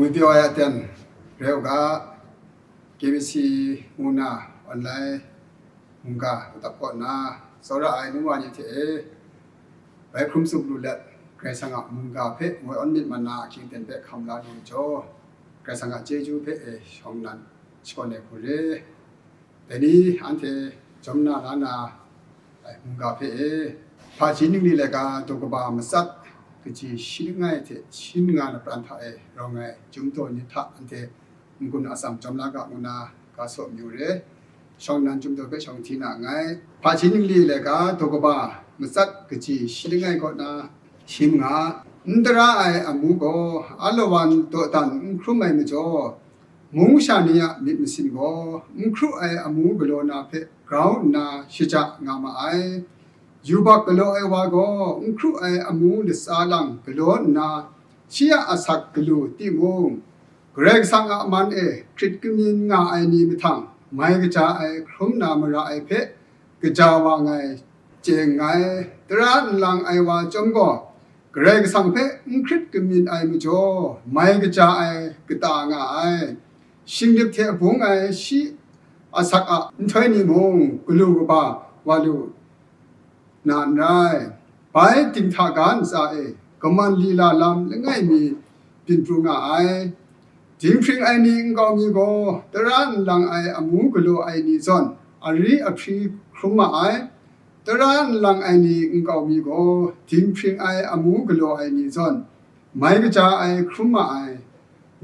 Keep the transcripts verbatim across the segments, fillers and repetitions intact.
Lu pyaw ai aten rai u ga, K B C ngu na online mungga matap kaw na, tsawra ai nu wa ni hte e, bai hkrum tsup lu let, Karai Kasang a mungga hpe moi awn myit man na ahkying ten hpe hkam la lu jaw, Karai Kasang a chyeju hpe e shawng nnan shakawn ai hku re. Dai ni anhte jawm na la na ai mungga hpe e, hpaji ningli laika daw kaba matsat kaji shi langai hte shi manga lapran hta e rawng ai chyum daw ni hta anhte n-gun atsam jawm la ga ngu na ga saw mayu re. Shawng nnan chyum daw hpe shawng hti na nngai. Hpaji ningli laika daw kaba matsat kaji shi langai kaw na shi manga, n tara ai amu gaw alawan dawdan n hkrum ai majaw, mung masha ni a myit masin gaw n hkru ai amu galaw na hpe grau nna shaja nga ma ai. Yubak galaw ai wa gaw n hkru ai amu latsa lang galaw nna, shi a asak galu timung, Karai Kasang a man e hkrit kamyin nga ai ni mahtang mai kaja ai hkrum na mara ai hpe, kaja wa ngai chye nngai. Tara nlang ai wa chyawm gaw, Karai Kasang hpe n hkrit kamyin ai majaw, mai kaja ai kata nga ai. Shinglip hte bung ai shi asak a nhtoi ni mung galu kaba wa lu na n rai. Bai dinghta ga ntsa e, kaman lila lam langai mi byin pru nga ai. Dinghpring ai ni nkau mi gaw, tara nlang ai amu galaw ai ni zawn, ari ahpri hkrum ma ai. Tara nlang ai ni nkau mi gaw, dinghpring ai amu galaw ai ni zawn, mai kaja ai hkrum ma ai.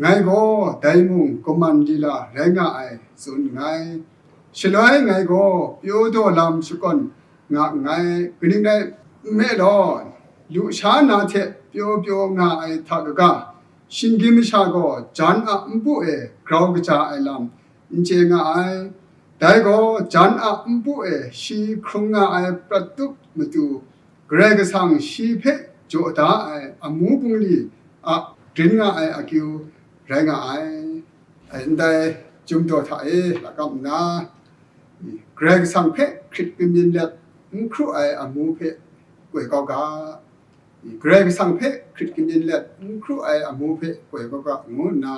Ngai gaw dai mung kaman lila rai nga ai, tsun nngai. Shaloi ngai gaw pyaw daw lam shakawn nga nngai, kaning rai nme law, lusha na hte pyaw pyaw nga ai hta kaga, shinggyim masha gaw jan a npu e grau kaja ai lam n chye nga ai. Dai gaw jan a npu e shi hkrung nga ai prat tup matu, Karai Kasang shi hpe jaw da ai amu bungli a grin nga ai akyu rai nga ai. Ai, ndai chyum daw hta e lakam nna, Karai Kasang hpe hkrit kamyin let n hkru ai amu hpe koi kau ga, Karai Kasang hpe hkrit kamyin let n hkru ai amu hpe koi kau ga, ngu nna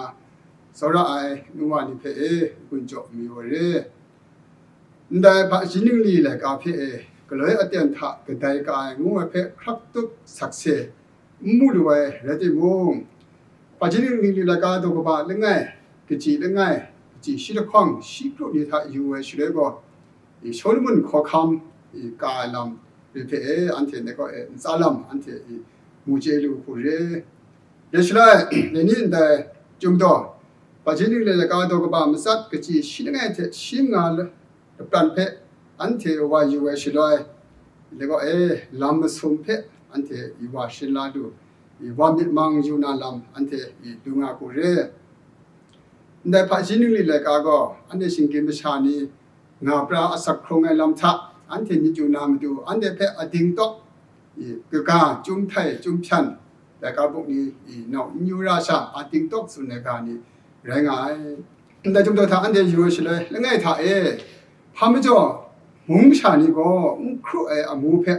tsawra ai nu wa ni hpe e n-gun jaw mayu ai re. Ndai hpaji ningli laika hpe e galoi aten hta kadai ka ai ngu ai hpe hkrak tup sakse n mu lu ai rai timung, hpaji ningli laika daw kaba langai, kaji langai, kaji shi lahkawng shi kru ni hta yu ai shaloi gaw, i Shawlumon hkawhkam i ka ai lam re hpe e, anhte ndai kaw e ntsa lam anhte i mu chye lu hku re. Dai shaloi, dai ni ndai Chyum daw, hpaji ningli laika daw kaba matsat kaji shi langai hte shi manga lapran hpe anhte wa yu ai shaloi, ndai kaw e lam masum hpe anhte i wa sharin la lu, i wa myit mang yu na lam anhte i lu nga hku re. Ndai hpaji ningli laika gaw anhte shinggyim masha ni nga pra asak hkrung ai lam hta anhte myit yu na matu, anhte hpe ading tawk, i, kaga, chyum htai, chyum hpyan, laika buk ni, i, nau n yu ra sha, ading tawk tsun ai ga ni rai nga ai. Ndai chyum daw hta anhte yu ai shaloi, langai hta e, hpa majaw, mung masha ni gaw n hkru ai amu hpe,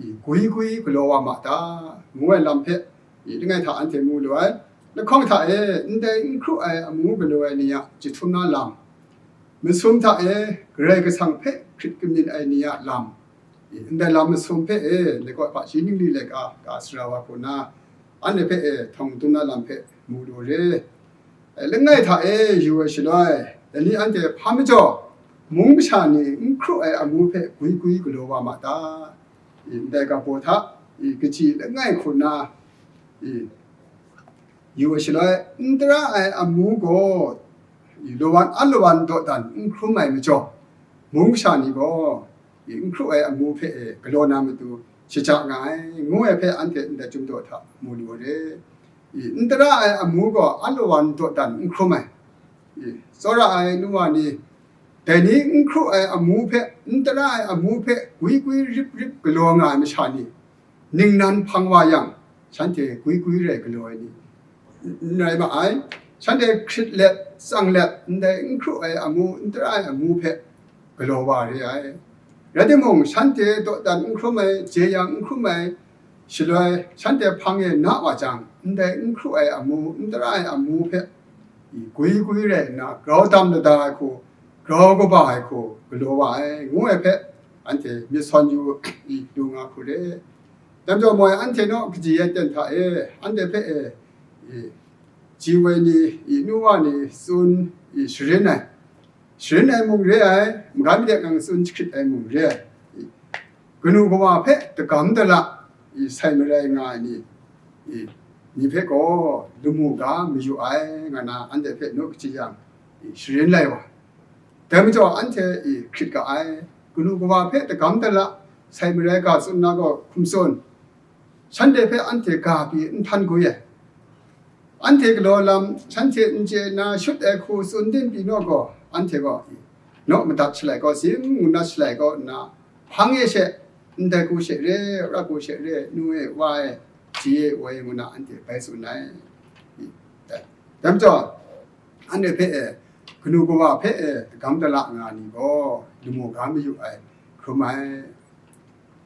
i, gwi gwi galaw wa ma ta, ngu ai lam hpe, i, langai hta anhte mu lu ai. Lahkawng hta e, ndai n hkru ai amu galaw ai ni a jahtum na lam, masum hta e, Karai Kasang hpe hkrit kamyin ai ni a lam, i, ndai lam masum hpe e, ndai kaw hpaji ningli laika ka sara wa hku nna, anhte hpe e, htawng dum na lam hpe mu lu re. E, langai hta e yu ai shaloi, dai ni anhte hpa majaw, mung masha ni n hkru ai amu hpe gwi gwi galaw wa ma ta? I, ndai ga baw hta, i, kaji langai hku nna, i, yu ai shaloi, n tara ai amu gaw, i, lawan alawan dawdan n hkrum ai majaw, mung masha ni gaw, i, n hkru ai amu hpe e galaw na matu shaja nga ai, ngu ai hpe anhte ndai Chyum daw hta mu lu ai re. I, n tara ai amu gaw alawan dawdan n hkrum ai. I, tsawra ai nu wa ni, dai ni n hkru ai amu hpe, n tara ai amu hpe gwi gwi rip rip galaw nga ai masha ni, ningnan hpang wa yang, shanhte gwi gwi rai galaw ai ni n rai ma ai. Shanhte hkrit let, tsang let, ndai n hkru ai amu, n tara ai amu hpe galaw wa re ai. Rai timung, shanhte dawdan n hkrum ai, jeyang n hkrum ai, Shaloi shanhte hpang e na wa jang, ndai n hkru ai amu, n tara ai amu hpe, i, gwi gwi rai nna, grau dam lada ai hku, grau kaba ai hku, galaw wa ai, ngu ai hpe, anhte myit sawn yu, i, lu nga hku re. Dai majaw, moi anhte naw kaji ai ten hta e, anhte hpe e, i, ji woi ni, i, nu wa ni tsun, i, sharin ai, sharin ai mung re ai, magam de ngang tsun jahkrit ai mung re ai, i, kanu kawa hpe dagam dala, i, sai marai nga ai ni, i, ni hpe gaw lamu ga mayu ai, nga na anhte hpe naw kaji yang, i, sharin lai wa. Dai majaw anhte, i, hkrit ga ai, kanu kawa hpe dagam dala, sai marai ga tsun na gaw hkum tsun, shanhte hpe anhte ga pyi n htan gwi ai. Anhte galaw lam, shanhte n chye na shut ai hku tsun din pyi naw gaw, anhte gaw, naw madat shalai gaw, sim ngu nat shalai gaw nna, hpang e she, ndai hku she re, ra hku she re, nu e, wa e, ji e, woi e ngu na anhte bai tsun ai. Dai majaw, anhte hpe e, kanu kawa hpe e, dagam dala nga ni gaw, lamu ga mayu ai, hkrum ai.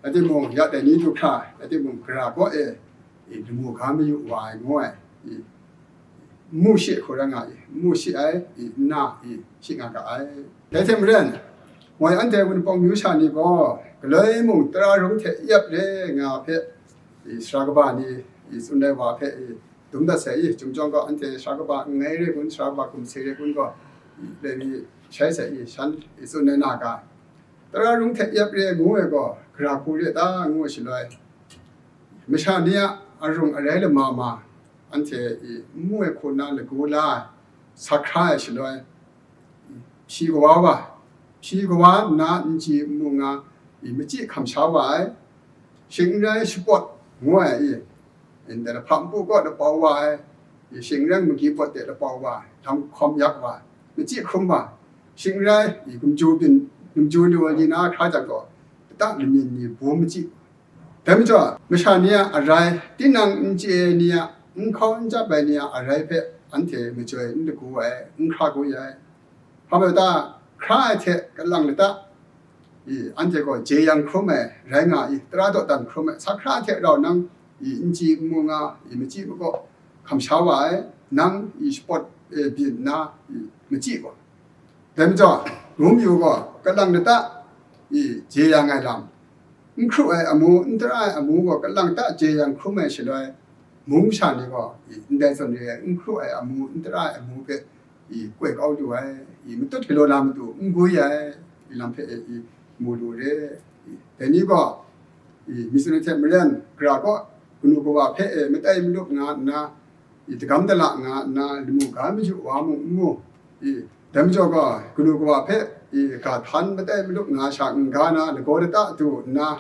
Rai timung, ya dai ni du hkra, rai timung, gara kaw e, i, lamu ga mayu wa ai ngu ai, i, n mu shi hku rai nga i, n mu shi ai, i, n na, i, shi nga ga ai. Dai hte maren, moi anhte Wunpawng myu sha ni gaw, galoi mung tara rung hte yap re nga hpe, i, sara kaba ni, i, tsun ai wa hpe, i, dum dat sai i, Chyum Jawng gaw anhte sara kaba nngai re kun, sara kaba hkum se re kun gaw, i, lemi shai sai i, shan, i, tsun ai na ga, tara rung hte yap re ai ngu ai gaw, gara hku re ta ngu ai shaloi, masha ni a arung arai lama ma, anhte i n mu ai hku na lagu la ai, sa hkra ai shaloi, hpyi kawa wa, hpyi kawa nna n chyi n mu nga, i, machyi hkam sha wa ai, shing n rai shapawt ngu ai, i, ndai lahpa npu kaw lapau wa ai, i, shing n rai magi pawt de lapau wa ai, lam hkawm yak wa ai, machyi hkrum wa ai, shing n rai, i, gumju byin, gumju lu ai ni na hkra jang gaw, lata lamyin ni bum machyi. Dai majaw, masha ni a arai, tinang n chye ai ni a, n hkau n chyap ai ni a arai hpe anhte majoi n lagu ai, n hkra gwi ai. Hpa bai ta, hkra ai hte kalang lata, i, anhte gaw jeyang hkrum ai rai nga i, tara dawdan hkrum ai, sa hkra hte rau nang, i, n chyi n mu nga, i, machyi makaw hkam sha wa ai, nang, i, shapawt, e, byin nna, i, machyi gaw. Dai majaw, ngu mayu gaw, kalang lata, i, jeyang ai lam, n hkru ai amu, n tara ai amu gaw, kalang ta jeyang hkrum ai shaloi, mung masha ni gaw, i, ndai zawn re ai, n hkru ai amu, n tara ai amu hpe, i, koi kau lu ai, i, matut galaw na matu n gwi ai, i, lam hpe, i, mu lu re. I, dai ni gaw, i, myit tsun ai hte maren, gara kaw, kanu kawa hpe e matai malup nga nna, i, dagam dala nga nna, lamu ga mayu wa mung n mu. I, dai majaw gaw, kanu kawa hpe, i, ga htan matai malup nga sha n ga na, lagaw lata du nna,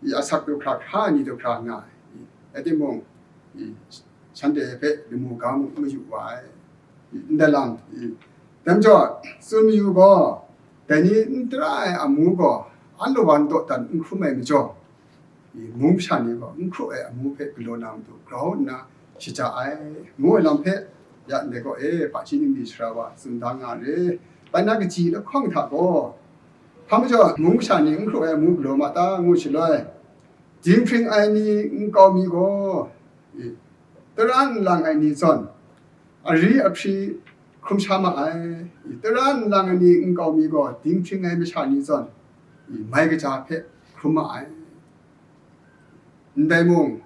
i, asak du hkra hkra ai ni du hkra nga ai. I, rai timung, i, shanhte hpe lamu ga mung n mayu wa ai. I, ndai lam, i, dai majaw, tsun mayu gaw, dai ni n tara ai amu gaw, alawan dawdan n hkrum ai majaw, i, mung masha ni gaw, n hkru ai amu hpe galaw na matu grau nna shaja ai, ngu ai lam hpe, ya ndai gaw, e, hpaji ningli sara wa tsun da nga re. Bai na kaji lahkawng hta gaw, hpa majaw mung masha ni n hkru ai amu galaw ma ta, ngu shaloi, dinghpring ai ni nkau mi gaw, i, tara nlang ai ni zawn, ari ahpri hkrum sha ma ai, i, tara nlang ai ni nkau mi gaw, dinghpring ai masha ni zawn, i, mai kaja hpe hkrum ma ai. Ndai mung,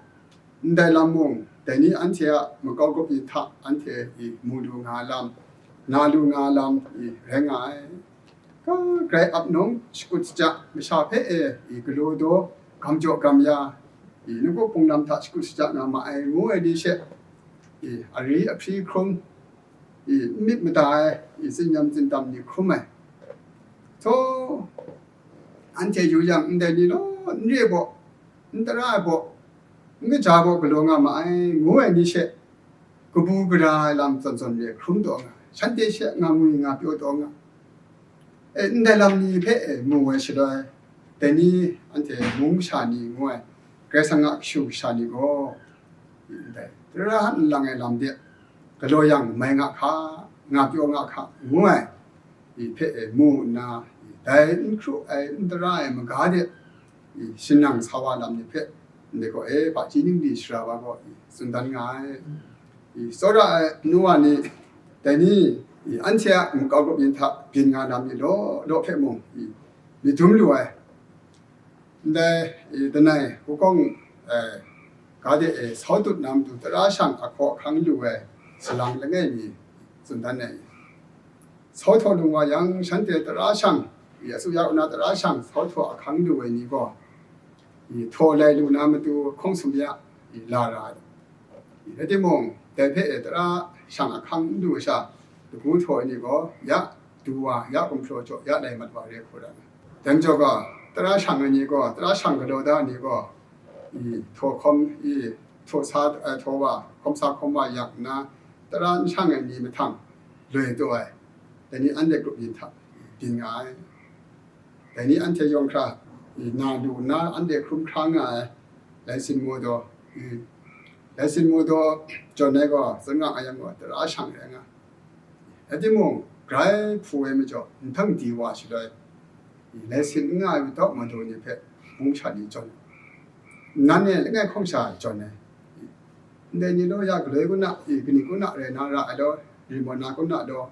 ndai lam mung, dai ni anhte a makau grup ni hta anhte, i, mu lu nga lam, na lu nga lam, i, rai nga ai. Ka grai ap nung shakut shaja masha hpe e, i, galaw daw, gam jaw gam ya, i, ningkuk hpung lam hta shakut shaja nga ma ai, ngu ai ni she, i, ari ahpri hkrum, i, n myit mada ai, i, tsinyam tsindam ni hkrum ai. Htaw, anhte yu yang, ndai ni law, n re baw, n tara ai baw, n kaja baw galaw nga ma ai, ngu ai ni she, kabu gara ai lam zawn zawn re hkrum taw nga, shanhte she nga ngwi nga pyaw taw nga. E, ndai lam ni hpe, e, mu ai shaloi, dai ni anhte mung masha ni ngu ai, Karai Kasang a kashu kasha ni gaw, ndai tara nlang ai lam de galaw yang mai nga hka, nga pyaw nga hka, ngu ai, i hpe, e, mu nna, dai n hkru ai, n tara ai maga de, i, shinang sa wa lam ni hpe, ndai gaw, e, hpaji ning di shara wa gaw, i, tsun dan nga ai. I, tsawra ai nu wa ni, dai ni, i, anhte a makau grup yin hta byin nga na myit law law hpe mung, i, myit dum lu ai. Ndai, i, langai hkawng, e, ga de e, sau tut na matu tara shang ahkaw ahkang lu ai salang langai mi tsun dan ai. Sau htaw lung wa yang, shanhte tara shang, i, asu ya u na tara shang sau htaw ahkang lu ai ni gaw, i, htaw lai lu na matu hkawng sumya, i, la ra ai. I, rai timung, dai hpe e tara shang ahkang n lu ai sha, lagu htaw ai ni gaw, ya du wa, ya gumhpraw jaw, ya lai mat wa re hku ra ai. Dai majaw gaw, tara shang ai ni gaw, tara shang galaw da ai ni gaw, i, htaw hkawm, i, htaw sa, eh, htaw wa, hkawm sa hkawm wa yak nna, tara n shang ai ni mahtang loi taw ai, dai ni anhte grup yin hta byin nga ai. Dai ni anhte yawng hkra, i, na lu nna anhte hkrum hkra nga ai, lai sin mu daw, i, lai sin mu daw jawn ai gaw, zun nga ai yang gaw, tara shang rai nga. Rai timung, grai hpu ai majaw, nhtang di wa shaloi, i, lai sin n nga ai witawk madu ni hpe mung sha ni jawn, nan e langai hkawng sha jawn ai, i, ndai ni law ya galoi kun a, i, kaning kun a rai na ra ai law, rim wa na kun a law,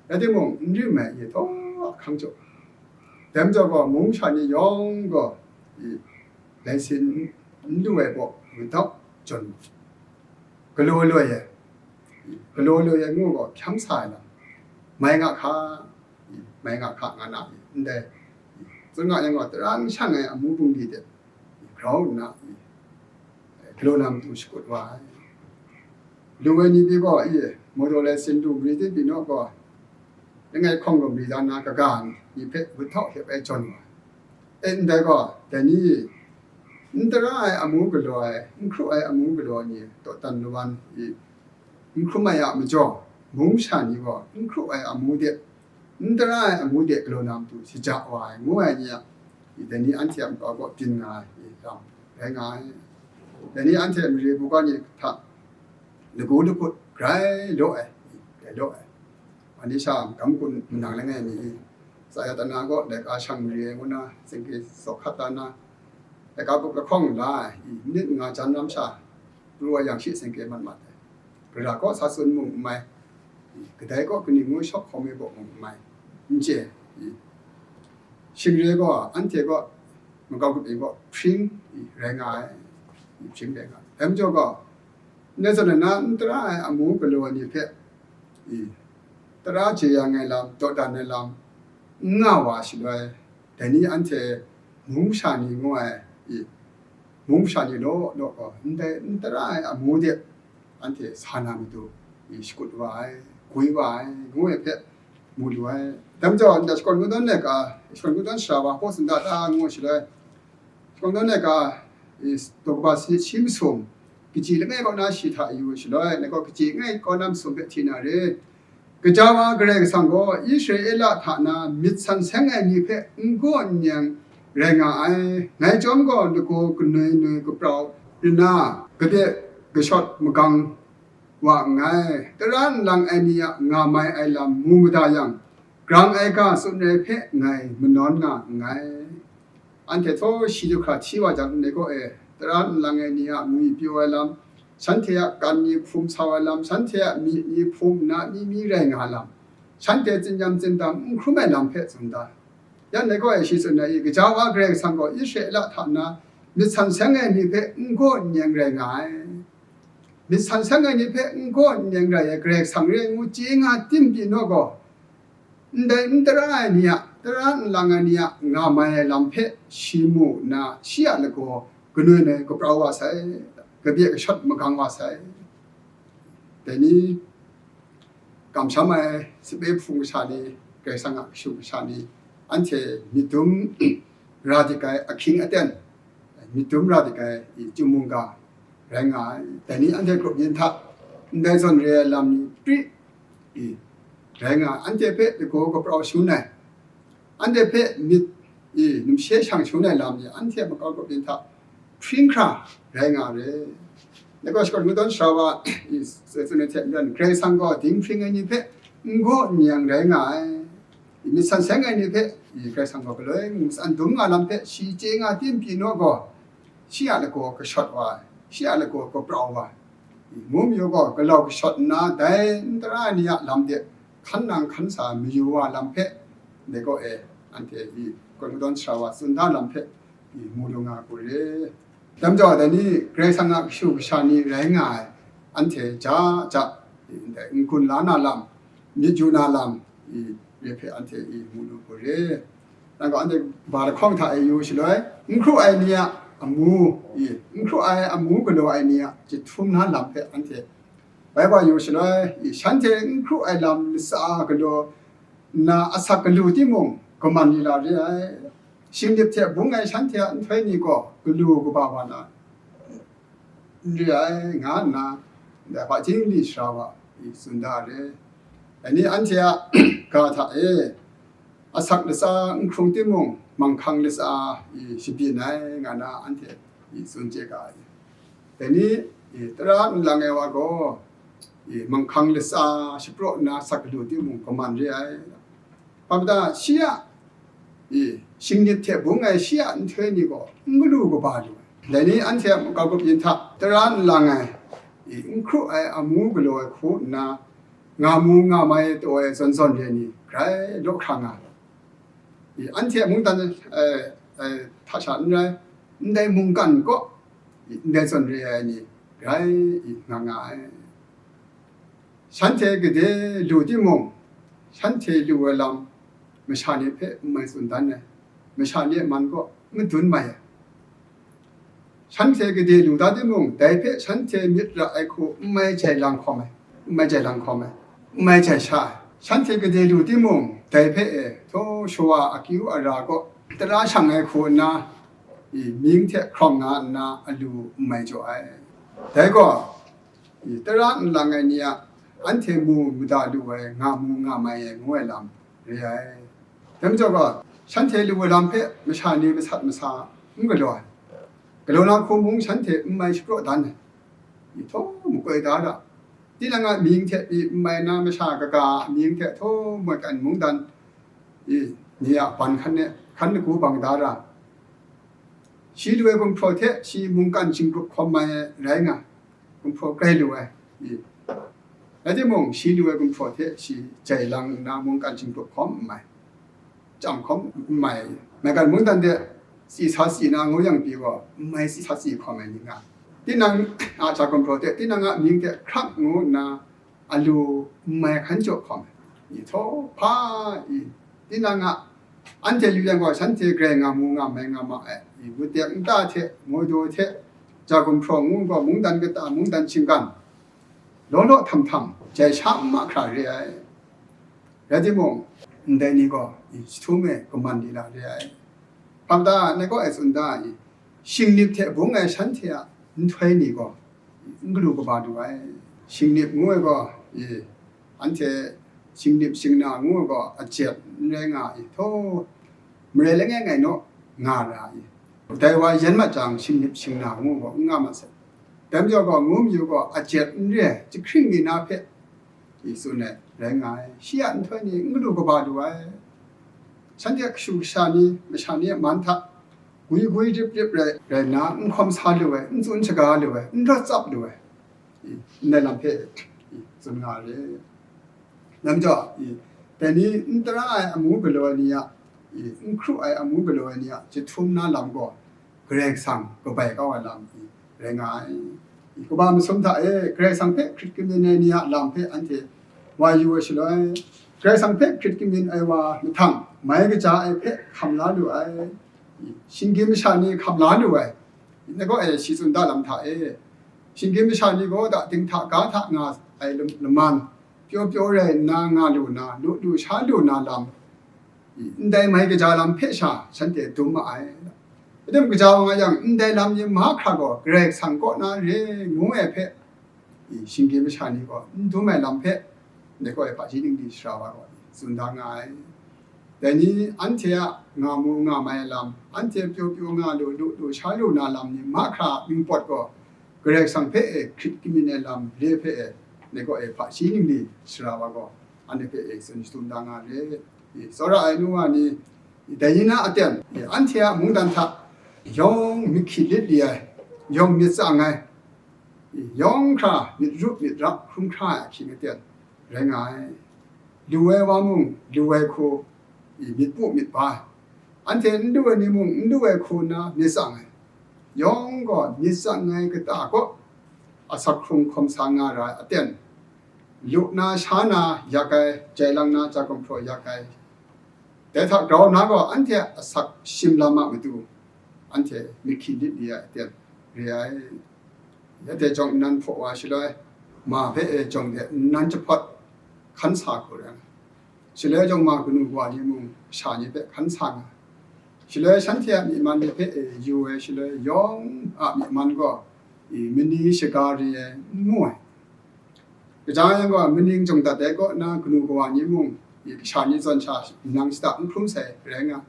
rai timung, n rim ai, i, htaw ahkang jaw. Dai majaw gaw, mung sha ni yawng gaw, i, lai sin n lu ai baw, witawk jawn, galaw loi ai, galaw loi ai ngu gaw, hkyam sa ai lam, mai nga hka, mai nga hka nga na, ndai, zun nga yang gaw, tara n shang ai amu bungli de grau nna, galaw na matu shakut wa ai. Lu ai ni pyi gaw, i, mawdaw lai sin lu mari de pyi naw gaw, langai hkawng gaw mari da nna, kaga ni hpe wut htaw hkep ai jawn wa ai. E, ndai gaw, dai ni, n tara ai amu galaw ai, n hkru ai amu galaw ai ni, dawdan lawan, i, n hkrum ai a majaw, mung sha ni gaw n hkru ai amu de, n tara ai amu de galaw na matu shaja wa ai, ngu ai ni a, i, dai ni anhte a makau gaw byin nga ai, i, lam rai nga ai. Dai ni anhte mare buga ni hta lagu lakut grai law ai, i, grai law ai. Ani sha gam kun manang langai mi, Sayatana gaw laika shang mare ai ngu na, singke sawk hkat da na, laika bup lahkawng la ai, i, minit nga jan ram sha, pru wa yang shi singke mat mat ai. Gara kaw sa tsun mung n mai, i, kadai kaw kaning ngu shawk hkawm ai baw mung n mai, n chye, i, shing re gaw, anhte gaw, makau grup ni gaw hpring, i, rai nga ai, i, hpring rai nga ai. Dai majaw gaw, ndai zawn na, n tara ai amu galaw ai ni hpe, i, tara jeyang ai lam, dawdan ai lam, n nga wa shaloi, dai ni anhte mung sha ni ngu ai, i, mung sha ni law law gaw, ndai n tara ai amu de anhte sa na matu, i, shakut wa ai, gwi wa ai, ngu ai hpe mu lu ai. Dai majaw, ndai shakawn kungdawn laika, shakawn kungdawn shara wa hpaw tsun da ta ngu shaloi, shakawn kungdawn laika, i, daw kaba sanit shi masum, kaji langai kaw na shi hta yu shaloi, ngai gaw kaji langai kaw na masum hpe hti na re. Gaja wa Karai Kasang gaw Israela hta na myit san seng ai ni hpe n gaw n nyeng rai nga ai. Ngai chyawm gaw lagaw kanoi noi kaprau rin na, kade kashawt magang wa nngai. Tara nlang ai ni a nga mai ai lam mu mada yang, grang ai ga tsun ai hpe ngai manawn nga nngai. Anhte htaw shi du hkra hti wa jang, ndai kaw e, tara nlang ai ni a ngwi pyaw ai lam, shanhte a kan ni hpum sau ai lam, shanhte a myi ni hpum nna myi myi rai nga lam, shanhte tsinyam tsindam n hkrum ai lam hpe tsun da. Yan dai kaw e shi tsun ai, i, gaja wa Karai Kasang gaw Israela hta na myit san seng ai ni hpe n gaw n nyeng rai nga ai. Myit san seng ai ni hpe n gaw n nyeng rai ai Karai Kasang re ngu chye nga tim pyi naw gaw, ndai n tara ai ni a, tara nlang ai ni a nga mai ai lam hpe shi mu nna, shi a lagaw kanoi noi kaprau wa sai, kabye kashawt magang wa sai. Dai ni, kamsham ai sape hpung kasha ni, Karai Kasang a kashu kasha ni, anhte myit dum ra dik ai ahkying aten, myit dum ra dik ai i, chyum mungga rai nga ai. Dai ni anhte grup yin hta, ndai zawn re ai lam ni pri, i, rai nga ai. Anhte hpe lagaw kaprau shangun ai, anhte hpe myit, i, numshe shang shangun ai lam ni anhte makau grup yin hta hpring hkra rai nga ai. Dai gaw shakawn kungdawn shara wa, i, tsun ai hte maren, Karai Kasang gaw dinghpring ai ni hpe n gaw n nyeng rai nga ai. I, myit san seng ai ni hpe, i, Karai Kasang gaw galoi ngu matsan dum nga lam hpe shi chye nga tim pyi naw gaw, shi a lagaw kashawt wa ai, shi a lagaw kaprau wa ai, i, mung mayu gaw galaw kashawt nna, dai n tara ai ni a lam de hkan nang hkan sa mayu wa lam hpe, ndai kaw e, anhte i, kawn kadawn sara wa tsun da lam hpe, i, mu lu nga ai hku re. Dai majaw, dai ni Karai Kasang a kashu kasha ni rai nga ai, anhte ja ja, i, ndai n-gun la na lam, myit yu na lam, i, re hpe anhte i, mu lu hku re. Nang gaw anhte ba lahkawng hta e yu shaloi, n hkru ai ni a amu, i, n hkru ai amu galaw ai ni a jahtum na lam hpe anhte bai wa yu shaloi, i, shanhte n hkru ai lam latsa galaw nna asak galu timung, kaman lila re ai. Shingnip hte bung ai shanhte a nhtoi ni gaw galu kaba wa na n re ai, nga nna, ndai hpa hting li sara wa i tsun da re. Dai ni anhte a ga hta e, asak latsa n hkrung timung, manghkang latsa i shabyin ai, nga na anhte i tsun chye ga ai. Dai ni, i, tara nlang ai wa gaw, i, manghkang latsa shapraw nna asak galu timung, kaman re ai. Hpa mada shi a, i, shingnip hte bung ai shi a nhtoi ni gaw n galu kaba lu ai. Dai ni anhte a makau grup yin hta tara n lang ai, i, n hkru ai amu galaw ai hku nna, nga mu nga mai taw ai zawn zawn re ai ni grai law hkra nga ai. I, anhte a mungdan, eh, eh, hta sha n rai, ndai mungkan kaw, i, ndai zawn re ai ni grai, i, nga nga ai. Shanhte gade lu timung, shanhte lu ai lam masha ni hpe n mai tsun dan ai, masha ni a man kaw n madun mai ai. Shanhte gade lu da timung, dai hpe shanhte myit ra ai hku n mai jai lang hkawm ai, n mai jai lang hkawm ai, n mai jai sha ai. Shanhte gade lu timung, dai hpe e, htaw shawa akyu ara kaw tara shang ai hku nna, i, mying hte hkrawng nga nna alu n mai jaw ai. Dai gaw, i, tara nlang ai ni a anhte mu mada lu ai, nga mu nga mai ai, ngu ai lam re ai. Dai majaw gaw, shanhte lu ai lam hpe masha ni masat masa n galaw ai. Galaw na hku mung shanhte n mai shapraw dan ai. I, htaw makoi da ra. Tinang a mying hte pyi n mai na masha kaga a mying hte htaw mawt kan mungdan, i, ni a ban hkan e hkan lagu bang da ra. Shi lu ai gumhpraw hte shi mungkan shinggrup hkawm mai ai rai nga, gumhpraw grai lu ai, i, rai timung, shi lu ai gumhpraw hte shi jai lang nna mungkan shinggrup hkawm n mai, chyam hkawm n mai, maigan mungdan de tsi sa tsi na ngu yang pyi gaw, n mai tsi sa tsi hkawm ai ni nga, tinang a ja gumhpraw hte tinang a mying hte hkrap ngu nna, alu n mai hkan jaw hkawm ai, i, htaw hpa, i, tinang a, anhte yu yang gaw, shanhte grai nga mu nga mai nga ma ai, i, wut dek nta hte, ngoi daw hte, ja gumhpraw ngu gaw, mungdan kata, mungdan shinggan, law law htam htam, jai sha n mahkra re ai. Rai timung, ndai ni gaw, i, jahtum e kaman lila re ai. Hpa mada, ngai kaw e tsun da, i, shingnip hte bung ai shanhte a nhtoi ni gaw, n galu kaba lu ai. Shingnip ngu ai gaw, i, anhte shingnip shingna ngu ai gaw, ajet n rai nga ai, htaw, marai langai ngai naw nga ra ai. Dai wa yan mat jang, shingnip shingna ngu ai gaw, n nga mat sai. Dai majaw gaw, ngu mayu gaw, ajet n re ai, jahkring mi na hpe, i tsun ai, rai nga ai. Shi a nhtoi ni n galu kaba lu ai. Shanhte a kashu kasha ni, masha ni a man hta, gwi gwi rip rip rai, rai nna, n hkawm sa lu ai, n tsun shaga lu ai, n rawt tsap lu ai, i, ndai lam hpe, i, tsun nga ai. Dai majaw, i, dai ni n tara ai amu galaw ai ni a, i, n hkru ai amu galaw ai ni a jahtum na lam gaw, Karai Kasang kabai kau ai lam, i, rai nga ai. I, kaba masum hta e, Karai Kasang hpe hkrit kamyin ai ni a lam hpe anhte wa yu ai shaloi, Karai Kasang hpe hkrit kamyin ai wa mahtang, mai kaja ai hpe hkam la lu ai, i, shinggyim masha ni hkam la lu ai, i, ngai kaw e shi tsun da lam hta e, shinggyim masha ni gaw da dinghta ga hta nga ai lam-, laman, pyaw pyaw rai nna nga lu na, lu lu sha lu na lam, i, ndai mai kaja lam hpe sha shanhte dum ma ai. Rai tim, kaja wa nga yang, ndai lam ni mahkra gaw Karai Kasang kaw na re ngu ai hpe, i, shinggyim masha ni gaw n dum ai lam hpe, ndai kaw e hpaji ningli sara wa gaw tsun da nga ai. Dai ni anhte a nga mu nga mai ai lam, anhte pyaw pyaw nga lu, lu lu sha lu na lam ni mahkra mying pawt gaw, Karai Kasang hpe e hkrit kamyin ai lam re hpe e, ndai kaw e hpaji ningli sara wa gaw, anhte hpe e tsun shadum da nga re. I, tsawra ai nu wa ni, i, dai ni na aten, i, anhte a mungdan hta yawng myit hkyi lit li ai, yawng myit tsang ai, yawng hkra myit rup myit ra hkrum hkra ai ahkying aten rai nga ai. Lu ai wa mung lu ai hku, myit pu myit ba, anhte n lu ai ni mung n lu ai hku nna myit tsang ai, yawng gaw myit tsang ai kata kaw asak hkrung hkawm sa nga ra ai aten, lu na sha na yak ai, jai lang na ja gumhpraw yak ai, dai hta grau na gaw anhte asak shim lam a matu, anhte myit hkyi lit li ai aten re ai. Ya dai jawng nnan hpaw wa shaloi, ma hpe e jawng de nnan jahpawt hkan sa hku rai nga, shaloi jawng ma kanu kawa ni mung sha ni hpe hkan sa nga, shaloi shanhte a myi man ni hpe e yu ai shaloi yawng a myi man gaw, i, mani shaga re ai n mu ai. Kaja yang gaw, maning jawng dat ai kaw na kanu kawa ni mung, i, kasha ni zawn sha nang shada n hkrum sai rai nga.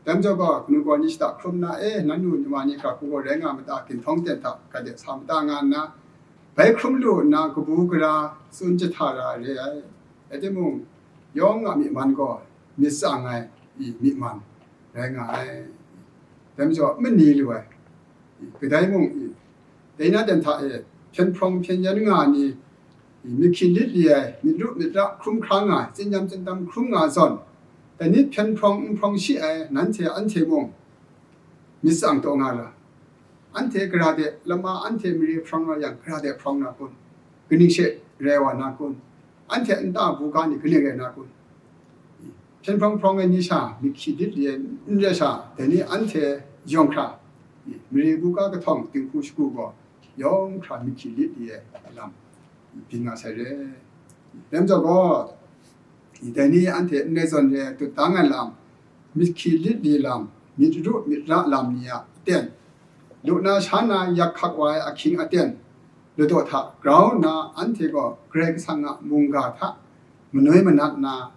Dai majaw gaw, kanu kawa ni shada hkrum nna, e, nannu ni wa ni hkra hku gaw rai nga ma ta, ginhtawng ten hta gade sa ma ta, nga nna, bai hkrum lu nna kabu gara tsun jahta ra re ai. Rai timung, yawng a myi man gaw myit tsang ai, i, myi man rai nga ai. Dai majaw, mani lu ai, i, kadai mung, i, dai na ten hta e hpyen hprawng hpyen yan nga ai ni, i, myit hkyi lit li ai, myit rup myit ra hkrum hkra nga ai, tsinyam tsindam hkrum nga ai zawn, dai ni hpyen hprawng n hprawng shi ai nanhte anhte mung myit tsang taw nga ra. Anhte gara de lama anhte mare hprawng nga yang, gara de hprawng na kun? Kaning she rai wa na kun? Anhte nta buga ni kaning rai na kun? Hpyen hprawng hprawng ai ni sha myit hkyi lit li ai n rai sha, dai ni anhte yawng hkra, mare buga kahtawng dinghku shagu gaw yawng hkra myit hkyi lit li ai lam byin nga sai re. Dai majaw gaw, dai ni anhte ndai zawn re ai tut dang ai lam, myit hkyi lit li lam, myit ru myit ra lam ni a aten, lu na sha na yak hkak wa ai ahkying aten, ladaw hta grau nna anhte gaw Karai Kasang a mungga hta manoi manat nna,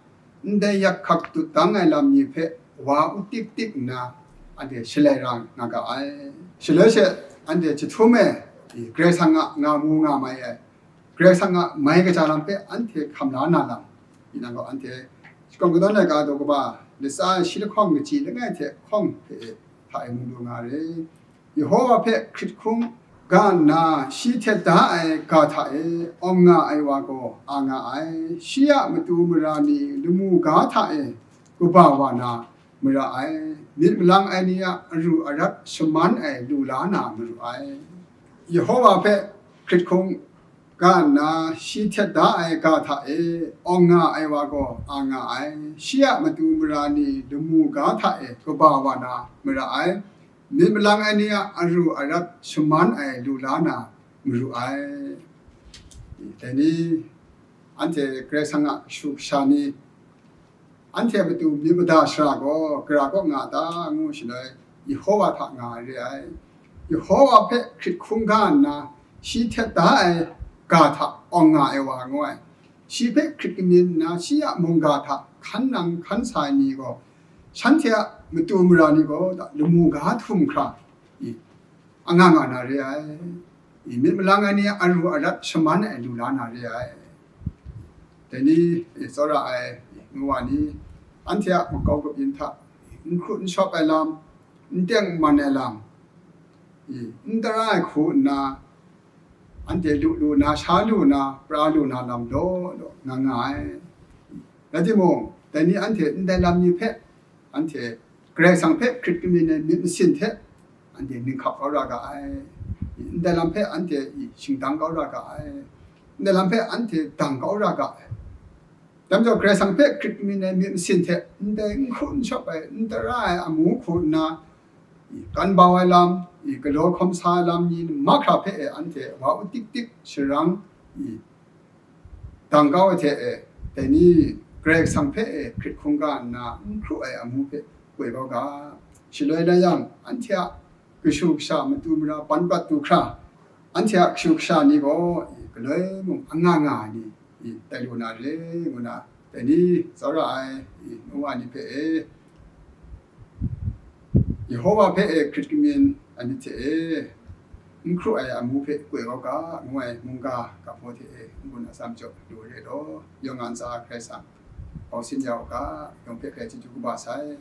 ndai yak hkak tut dang ai lam ni hpe wa u tik tik nna, anhte shalai ra nga ga ai. Shaloi she, anhte jahtum e, Karai Kasang a nga mu nga mai ai, Karai Kasang a mai kaja lam hpe anhte hkam la na lam, tinang gaw anhte shakawn kanawn ai ga daw kaba latsa ai shi lahkawng kaji langai hte hkawng hpe e hta e mu lu nga re. Yehowa hpe hkrit hkung ga nna, shi htet da ai ga hta e awng nga ai wa gaw a nga ai. Shi a matu mara ni lamu ga hta e kaba wa na mara ai. Myit malang ai ni a aru arat shaman ai lu la na maru ai. Yehowa hpe hkrit hkung ga nna, shi htet da ai ga hta e awng nga ai wa gaw a nga ai. Shi a matu mara ni lamu ga hta e kaba wa na mara ai. Myit malang ai ni a aru arat shaman ai lu la na maru ai. Dai ni, anhte Karai Kasang a kashu kasha ni, anhte a matu myit mada shara gaw gara kaw nga ta ngu shaloi, Yehowa hta nga ai re ai. Yehowa hpe hkrit hkung ga nna, shi htet da ai ga hta awng nga ai wa ngu ai. Shi hpe hkrit kamyin nna, shi a mungga hta hkan nang hkan sa ai ni gaw, shanhte a matu mara ni gaw lamu ga htum hkra, i, a nga nga na re ai. I, myit malang ai ni a aru arat shaman ai lu la na re ai. Dai ni, i, tsawra ai, i, ngu wa ni, anhte a makau grup yin hta, i, n hkrut n shawp ai lam, n teng n man ai lam, i, n tara ai hku nna, anhte lu lu na, sha lu na, pra lu na lam law law nga nga ai. Rai timung, dai ni anhte ndai lam ni hpe, anhte Karai Kasang hpe hkrit kamyin ai myit masin hte anhte ninghkap kau ra ga ai. Ndai lam hpe anhte shingdang kau ra ga ai. Ndai lam hpe anhte dang kau ra ga ai. Dai majaw, Karai Kasang hpe hkrit kamyin ai myit masin hte ndai n hkrut n shawp ai, n tara ai amu hku nna, i, kan bau ai lam, i, galaw hkawm sa ai lam ni mahkra hpe e anhte wa u tik tik sharang, i, dang kau ai hte e, dai ni Karai Kasang hpe e hkrit hkungga nna n hkru ai amu hpe koi kau ga. Shaloi lai yang, anhte a kashu kasha matu mara ban prat du hkra, anhte a kashu kasha ni gaw, i, galoi mung anga nga ai ni, i, tai lu na re, ngu na, dai ni tsawra ai, i, nu wa ni hpe e, Yehowa hpe e hkrit kamyin ai myit hte e, n hkru ai amu hpe koi kau ga, ngu ai mungga ga hpaw hte e n gun atsam jaw lu ai re law, yawng a ntsa Karai Kasang bau sin ya u ga, yawng hpe hkrai chyeju kaba sai.